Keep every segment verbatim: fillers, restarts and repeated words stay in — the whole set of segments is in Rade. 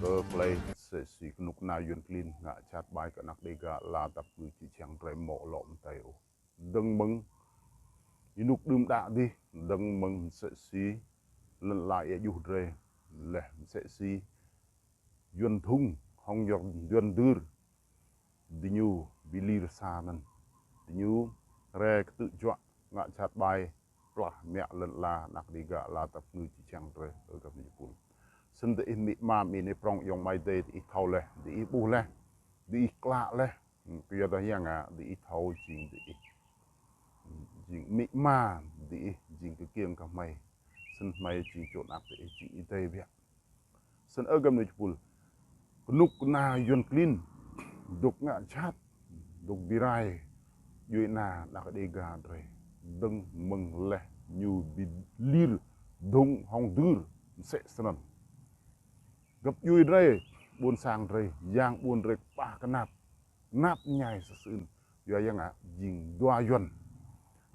Ơ klei msĕ si knŭk kna Yuăn klin ngă jhat ƀai kơ anak Đêga ala dap kngư čư̆ čhiăng drei amâo lŏ mdei ôh. Dơ̆ng mơ̆ng ênuk đưm đă dih, dơ̆ng mơ̆ng msĕ si lăn ala êa juh drei, leh msĕ si Yuăn Dhŭng hŏng Yuăn, Yuăn Dưr, diñu bi lir sa anăn. Diñu hriê ktư̆ juă ngă jhat ƀai plah mă lăn ala anak Đêga ala dap kngư čư̆ čhiăng drei, ơ găp ni jih êpul. Snăn diih amĭ ama amĭ anei prŏng ayŏng amai adei diih thâo leh, diih ƀuh leh, diih klă leh. Kyuadah ya ngă diih thâo jing diih, jing amĭ ama diih, jing kkiêng kơ hmei. Snăn hmei jing čô anak diih, jing êdei biă. Snăn ơ găp ni jih êpul, knŭk kna Yuăn klin dôk ngă jhat, dôk bi rai djuê ana anak Đêga drei, dơ̆ng mơ̆ng leh ñu bi lir Dhŭng hŏng Dưr msĕ snăn. Găp djuê drei, ƀuôn sang drei, yang ƀuôn drei kƀah knap, knap mñai sa sưn. Yua ya ngă jing dua Yuăn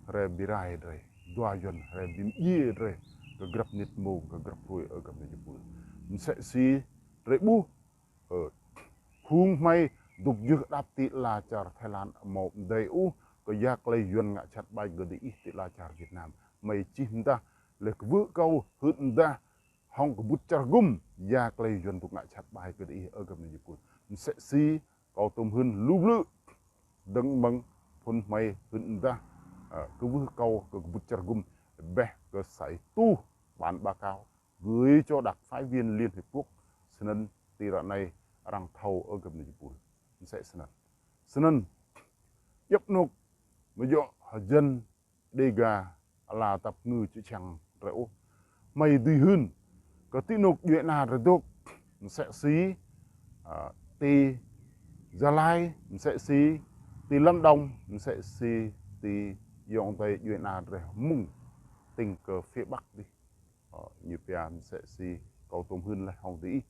hriê bi rai drei, dua Yuăn hriê bi mdjiê drei kơ grăp mnĭt mmông, kơ grăp hruê, ơ găp ni jih êpul. Msĕ si drei ƀuh, ơ, phung hmei dôk jưh đăp ti ala čar Thái Lan amâo mdei ôh kơ ya klei Yuăn ngă jhat ƀai kơ diih ti ala čar Việt Nam. Hmei čih mdah leh kwưh akâo, hưn mdah hŏng kbŭt čar hgŭm ya klei Yuăn dôk ngă jhat ƀai kơ diih, ơ găp ni jih êpul. Msĕ si kâo tuôm hưn lu blư̆, dơ̆ng mơ̆ng phŭn hmei hưn mdah, ơ, kwưh akâo kơ kbŭt čar hgŭm, êbeh kơ sa êtuh bản báo cáo gửi cho đặc phái viên Liên Hiệp Quốc. Snăn ti ară anei arăng thâo, ơ găp ni jih êpul. Msĕ snăn. Snăn djăp anôk amâo djŏ hjăn Đêga ala dap kngư čư̆ čhiăng drei ôh. Hmei dưi hưn kơ ti anôk djuê ana drei dôk, msĕ si, ơ, ti Gia Lai, msĕ si ti Lâm Đồng, msĕ si ti ayŏng adei djuê ana drei mơ̆ng tỉnh kơ phía Bắc dih. Ơ, ñu pia msĕ si kâo tuôm hưn leh hŏng diih,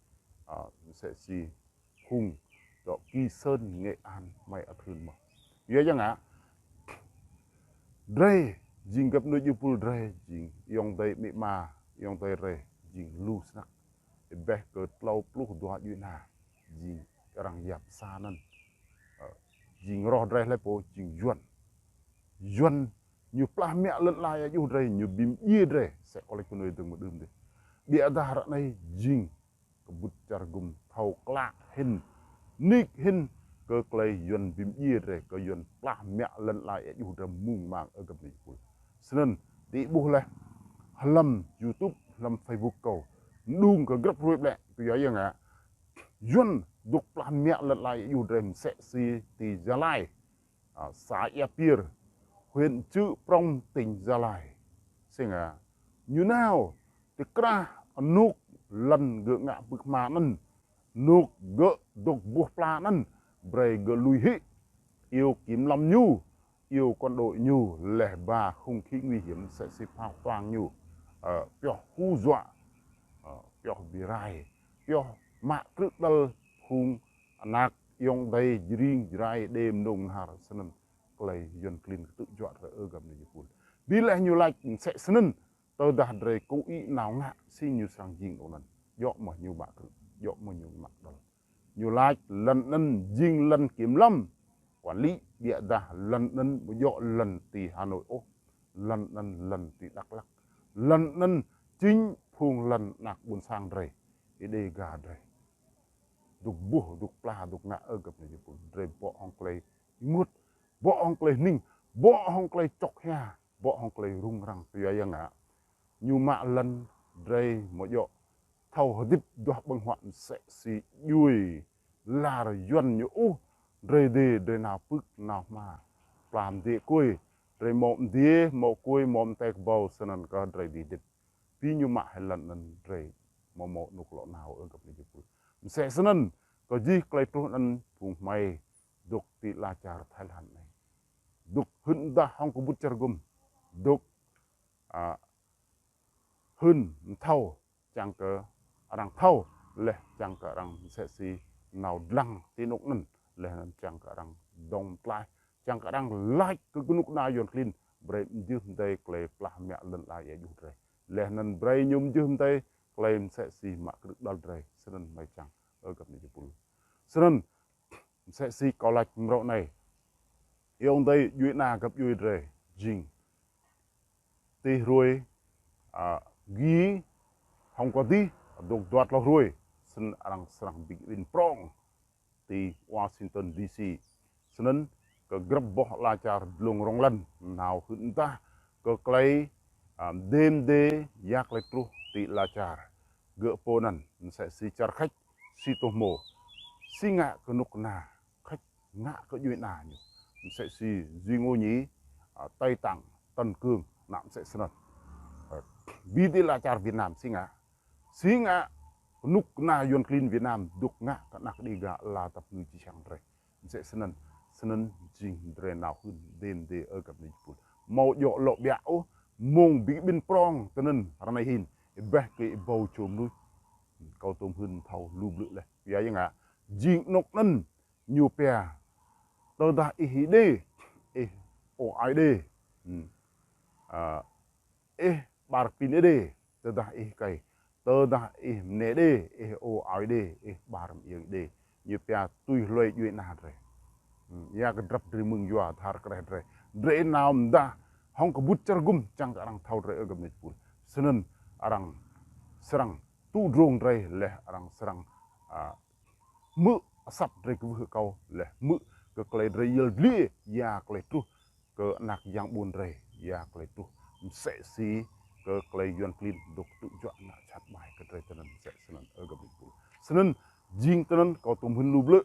ơ, msĕ si phung dŏ Kỳ Sơn, Nghệ An, hmei ăt hưn mơh. Yua ya ngă drei jing găp ni jih êpul drei, jing ayŏng adei amĭ ama, ayŏng adei drei jing lu snăk. Êbeh kơ tlâo pluh dua djuê ana jing arăng yap sa anăn. Ơ, jing roh drei hlei pô, jing Yuăn. Yuăn ñu plah mă lăn ala êa juh drei, ñu bi mdjiê drei, msĕ kâo lač kơ nui dơ̆ng mơ̆ng đưm dih. Ƀiădah ară anei jing kbŭt čar hgŭm thâo klă hĭn, nik hĭn kơ klei Yuăn bi mdjiê drei, kơ Yuăn plah mă lăn ala êa juh drei mmông mang, ơ găp ni jih êpul. Snăn diih ƀuh leh hlăm YouTube, hlăm Facebook kâo, mđung kơ grăp hruê ƀlĕ, kyua ya ngă Yuăn dôk plah mă lăn ala êa juh drei msĕ si ti Gia Lai, ơ, xã Ea Piêr, huyện Chư Prông, tỉnh Gia Lai. Snăn ngă ñu nao ti krah anôk lăn gơ̆ ngă pưk hma anăn, anôk gơ̆ dôk buh pla anăn, brei gơ̆ lui hĕ, iêu kiểm lâm ñu, iêu quân đội ñu, leh ba hung khí nguy hiểm msĕ si phao toang ñu, ơ, pioh hù dọa, ơ, pioh bi rai, pioh mă krư̆ đăl phung anak ayŏng adei Jring, Jrai, Êđê, Mnông, Mnhar. Snăn klei Yuăn klin ktư̆ juă drei, ơ găp ni jih êpul. Bi leh ñu lač msĕ snăn, tơdah drei kơ ih nao ngă, si ñu srăng jing dŏ anăn. Djŏ mơh ñu mă krư̆, djŏ mơh ñu mă đăl. Ñu lač lăn anăn jing lăn kiểm lâm quản lý, ƀiădah lăn anăn amâo djŏ lăn ti Hà Nội ôh. Lăn anăn lăn ti Dak Lak. Lăn anăn jing phung lăn anak ƀuôn sang drei, Êđê Ga drei dôk buh, dôk pla, dôk ngă, ơ găp ni jih êpul. Drei bŏ hŏng klei ênguôt, bŏ hŏng klei hnĭng, bŏ hŏng klei čŏk hia, bŏ hŏng klei rŭng răng. Kyua ya ngă ñu mă lăn drei amâo djŏ thâo hdĭp duah ƀơ̆ng huă msĕ si djuê lar Yuăn ñu ôh. Drei dê, drei nao pưk nao hma, pla mdiê kuê, drei mâo mdiê, mâo kuê, mâo mtê kbâo, snăn kơh drei dưi hdĭp. Bi ñu mă hĕ lăn anăn drei amâo mâo anôk lŏ nao, ơ găp ni jih êpul. Msĕ snăn kơ jih klei truh anăn phung hmei dôk ti ala čar Thái Lan anei, dôk hưn mdah hŏng kbŭt čar hgŭm, dôk, a, hưn mthâo, čiăng kơ arăng thâo, leh čiăng kơ arăng msĕ si nao dlăng ti anôk anăn, leh anăn čiăng kơ arăng dŏng mtlaih, čiăng kơ arăng lač kơ knŭk kna Yuăn klin brei mjưh mdei klei plah mă lăn ala êa juh drei, leh anăn brei ñu mjưh mdei klei msĕ si mă krư̆ đăl drei. Snăn hmei čiăng Ơ găp ni jipul. Snăn, msĕ si kâo lač mrâo anei. Ayŏng adei djuê ana găp djuê drei jing ti hruê, a, gi hŏng kâo dih, dôk dua tlâo hruê, snăn arăng srăng bi kƀĭn prŏng ti Washington D C. Snăn kơ grăp boh ala čar dlông rŏng lăn nao hưn mdah kơ klei, a, mdê mdê ya klei truh ti ala čar. Gơ̆ pô anăn msĕ si čar Khač, si tô hmô, si ngă kơ knŭk kna Khač ngă kơ djuê ana ñu. Msĕ si Duy Ngô Nhi, a, Tây Tạng, Tân Cương, nă msĕ snăn. Ơ, bi ti ala čar Việt Nam si ngă. Si ngă knŭk kna yuăn klin Việt Nam dôk ngă kơ anak Đêga ala dap kngư čiăng drei. Msĕ snăn, snăn jing drei nao hưn mdê mdê ơ găp ni jipul. Amâo djŏ lŏ ƀiă ôh, mông bi kƀĭn prŏng tinăn ară anei hĭn, êbeh kơ êbâo čô mnuih. Kâo tuôm hưn thâo lu blư̆ leh. Ya ya ngă, jing anôk anăn ñu pia, tơdah ih Êđê, ih Ơ Aê Đê. Hmm. A, ih ƀar kpin Êđê, tơdah ih kei, tơdah ih mniê Êđê, ih Ơ Aê Đê, ih ƀar mniê Êđê. Ñu pia tui hluê djuê ana drei. Hmm, ya kơ drăp drei mơ̆ng yua dhar kreh drei. Drei nao mdah hŏng kbŭt čar gŭm čiăng kơ arăng thâo drei ơ găp ni jipul. Snăn arăng srăng tŭ drông drei leh arăng srăng, a, hmư̆ asăp drei kwưh akâo leh hmư̆ kơ klei drei yăl dliê ya klei truh kơ anak yang ƀuôn drei, ya klei truh msĕ si kơ klei yuăn klin dôk tŭ juă ngă jhat ƀai kơ drei tinăn msĕ snăn ơ găp ni jipul. Snăn jing tinăn kâo tuôm hưn lu blư̆.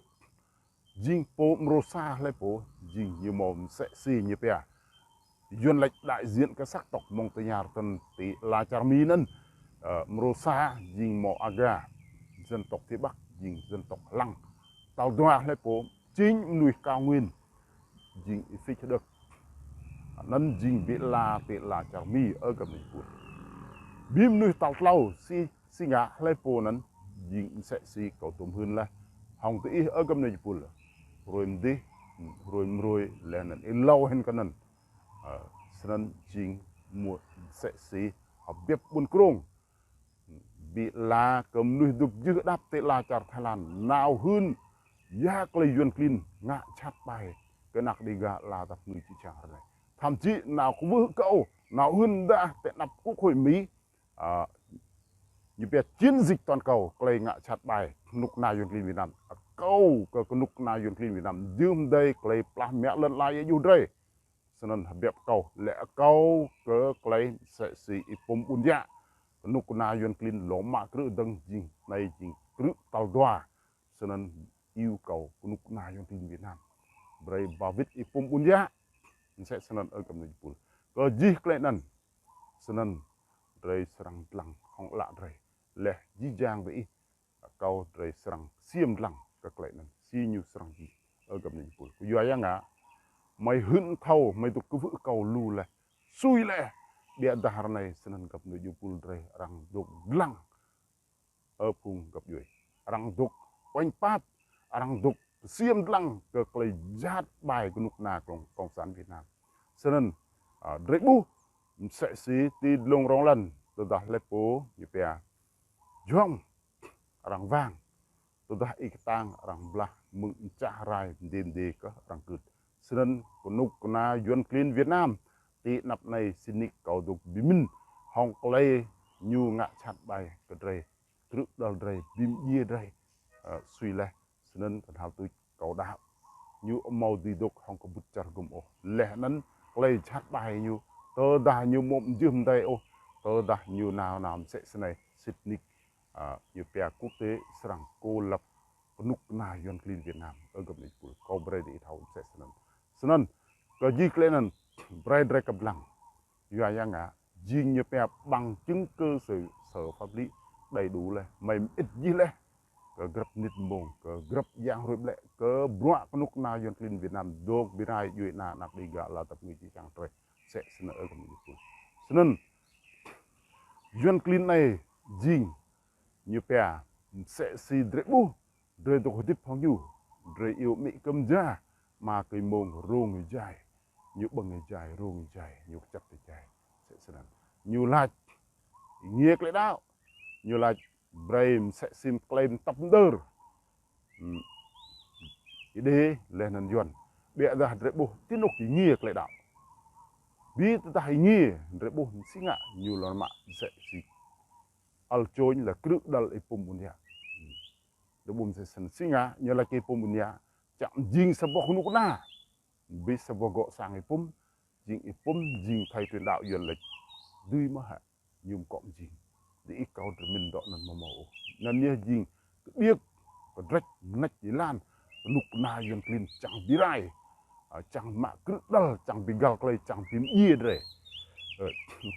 Jing pô mrô sa hlei pô, jing ñu mâo msĕ si ñu pia. Yuăn lač đại diện kơ sắc tộc Montagnard tinăn ti ala čar Mi anăn, ơ, mrô sa jing mâo Aga, dân tộc phía Bắc, jing dân tộc Lăng. Tal dua hlei pô, jing mnuih Cao Nguyên, jing Y Phích Đức. Anăn jing bi ala ti ala čar Mi ơ găp ni jipul. Bi mnuih tal tlâo si, si ngă hlei pô anăn, jing msĕ si kâo tuôm hưn leh. Hŏng diih ơ găp ni jipul. Hruê mdih, hruê mrâo, leh anăn êlâo hĭn kơ anăn. Ơ, snăn jing msĕ si hbiăp ƀuôn krông. Bi ala kơ mnuih dôk jưh đăp ti ala čar Thái Lan nao hưn ya klei yuăn klin ngă jhat ƀai kơ anak Đêga ala dap kngư čiăng drei. Thậm chí nao kwưh akâo, nao hưn mdah ti anăp Quốc hội Mi, a, ñu pia chiến dịch toàn cầu, klei ngă jhat ƀai knŭk kna yuăn klin Việt Nam. Akâo kơ knŭk kna yuăn klin Việt Nam dưm dei klei plah mă lăn ala ya juh drei. Snăn hbiăp kâo, leh akâo kơ klei msĕ si Y Pum Ƀuôn Yă. Knŭk kna yuăn klin lŏ mă krư̆ dơ̆ng jing, anei jing krư̆ tal dua. Snăn iêu kâo knŭk kna yuăn klin Việt Nam, brei ba wĭt Y Pum Ƀuôn Yă. Msĕ snăn ơ găp ni jipul. Kơ jih klei anăn. Snăn drei srăng dlăng hŏng ală drei. Leh jih jang diih, akâo drei srăng ksiêm dlăng kơ klei anăn. Si ñu srăng jing ơ găp ni jipul. Kyua ya ngă, hmei hưn thâo, hmei dôk kwưh akâo lu leh, sui leh. Ƀiădah ară anei snăn găp ni jipul drei arăng dôk dlăng. Ơ phung găp djuê. Arăng dôk uêñ pap, arăng dôk ksiêm dlăng kơ klei jhat ƀai knŭk kna cộng, cộng sản Việt Nam. Snăn, a, drei ƀuh, msĕ si ti dlông rŏng lăn, tơdah hlei pô, ñu pia, jhŏng, arăng wang, tơdah ih ktang, arăng blah, mơ̆ng mčah rai, mdê mdê kơ arăng kưt. Snăn knŭk kna yuăn klin Việt Nam, ti anăp anei sĭt nik kâo dôk bi mĭn, hŏng klei ñu ngă jhat ƀai kơ drei. Krư̆ đăl drei, bi mdjiê drei, ơ, sui leh, snăn knhal tuč kâo đăo. Ñu amâo dưi dôk hŏng kbŭt čar gŭm ôh. Leh anăn klei jhat ƀai ñu, tơdah ñu amâo mjưh mdei ôh, tơdah ñu nao nao msĕ snei, sĭt nik, a, ñu pia quốc tế srăng cô lập knŭk kna yuăn klin Việt Nam, ơ găp ni jipul. Kâo brei diih thâo msĕ snăn. Snăn, kơ jih klei anăn, brei drei kăp dlăng. Yua ya ngă, jing ñu pia bằng chứng cơ sở, sở pháp lý đầy đủ leh, hmei mĭn jih leh. Kơ grăp mnĭt mmông, kơ grăp yang hruê ƀlĕ, kơ bruă knŭk kna yuăn klin Việt Nam, dôk bi rai djuê ana anak Đêga ala dap kngư čiăng drei. Msĕ snăn ơ găp ni jipul. Snăn, yuăn klin anei, jing, ñu pia, msĕ si drei ƀuh, drei dôk hdĭp hŏng ñu, drei iêu amĭ kơ mja, ama kơ êmông rông êjai, ñu ƀơ̆ng êjai, rông êjai, ñu kčăt êjai. Msĕ snăn. Ñu lač, êngiê klei đăo, ñu lač brei msĕ si klei mtăp mđơr, Hmm. Êđê leh anăn Yuăn. Ƀiădah drei ƀuh ti anôk êngiê klei đăo. Bi tơdah êngiê, drei ƀuh si ngă ñu lŏ mă msĕ si. Ăl čôñ leh krư̆ đăl Y-Pum Ƀuôn Yă. Drei ƀuh msĕ snăn si ngă ñu lač kơ Y-Pum Ƀuôn Yă. Čiăng jing sa boh knŭk kna. Bi sa boh gŏ sang Y-Pum, jing Y-Pum, jing thầy truyền đạo Yuăn lač. Dưi mơh hĕ, ñu mkŏ mjing. Diih kâo drei mĭn dŏ anăn amâo mâo ôh. Anăn yơh jing kbiêk, kdrêč, mnêč, êlan, knŭk kna Yuăn klin čiăng bi rai. A, čiăng mă krư̆ đăl, čiăng bi găl klei, čiăng bi mdjiê drei. Ơ,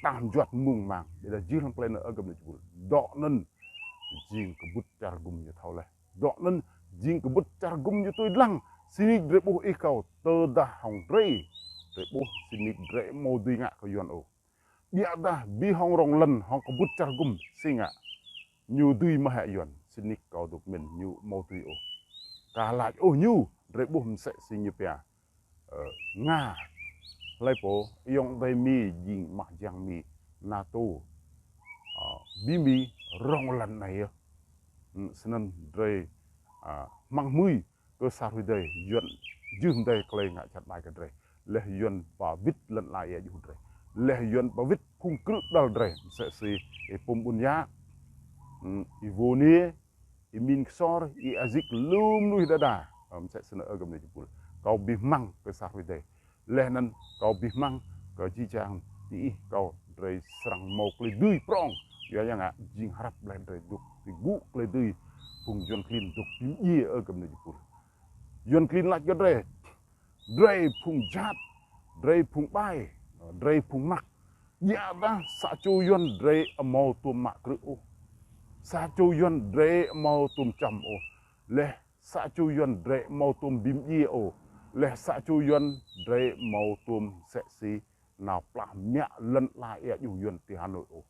ktang mjuăt mung mang, ƀiădah jih hlăm klei anăn ơ găp anei jih êpul. Dŏ anăn, jing kbŭt čar gŭm ñu thâo leh. Dŏ anăn, jing kbŭt čar gŭm ñu tui dlăng. Sĭt nik drei ƀuh ih kâo, tơdah hŏng drei. Drei ƀuh, sĭt nik drei amâo dưi ngă kơ Yuăn ôh. Ƀiădah bi hŏng rŏng lăn, hŏng kbŭt čar gŭm, si ngă. Ñu dưi mơh hĕ Yuăn, sĭt nik kâo dôk mĭn, ñu amâo dưi ôh. Ka lač ôh ñu, drei ƀuh msĕ si ñu pia. Ơ, Nga. Hlei pô, ayŏng adei Mi jing mah jiăng Mi, NATO. Ơ, bi Mi rŏng lăn anei yơh. Hmm, snăn drei, a, hmăng hmưi, kơ sa hruê dih, Yuăn, jih mdei klei ngă jhat ƀai kơ drei. Leh Yuăn ba wĭt lăn ala êa juh drei. Leh Yuăn ba wĭt phung krư̆ đăl drei. Msĕ si, Y-Pum Ƀuôn Yă, hmm, Y-Wô Niê, Y-Min Ksor, Y-Azik lu mnuih đa đa. Ơ, msĕ snăn ơ găp anei jih êpul. Kâo bi hmăng kơ sa hruê dih. Leh anăn kâo bi hmăng kơ jih jang diih kâo drei srăng mâo klei dưi prŏng. Yua ya ngă jing hrăp leh drei dôk ti gŭ klei dưi phung Yuăn klin dôk bi mdjiê ơ găp anei jih êpul. Yuăn klin lač kơ drei. Drei phung jhat, drei phung ƀai, drei phung măk. Ƀiădah sa čô Yuăn drei amâo tuôm mă krư̆ ôh. Sa čô Yuăn drei amâo tuôm čăm ôh. Leh sa čô Yuăn drei amâo tuôm bi mdjiê ôh. Leh sa čô Yuăn drei amâo tuôm msĕ si nao plah mă lăn ala êa juh Yuăn ti Hà Nội ôh.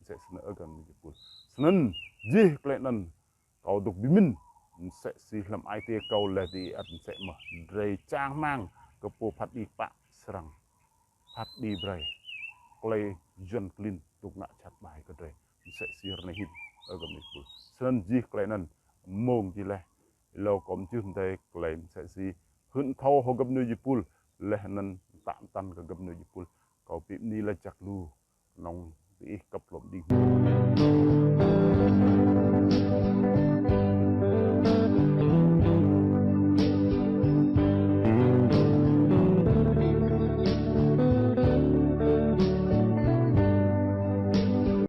Msĕ snăn ơ găp anei jih êpul. Snăn jih klei anăn kâo dôk bi mĭn. Msĕ si hlăm ai tiê kâo leh ti ăt msĕ mơh. Drei čang hmăng kơ pô phat kđi kpă srăng phat kđi brei. Klei Yuăn klin dôk ngă jhat ƀai kơ drei. Msĕ si ară anei hĭn ơ găp anei jih êpul. Snăn jih klei anăn mông jih leh. Êlâo kâo mjưh mdei klei msĕ si hưn thâo hŏng găp anei jih êpul. Leh anăn mtă mtăn kơ găp anei jih êpul. Kâo bi mni lač jăk lu. Knŏng diih kăp lŏm đĭng.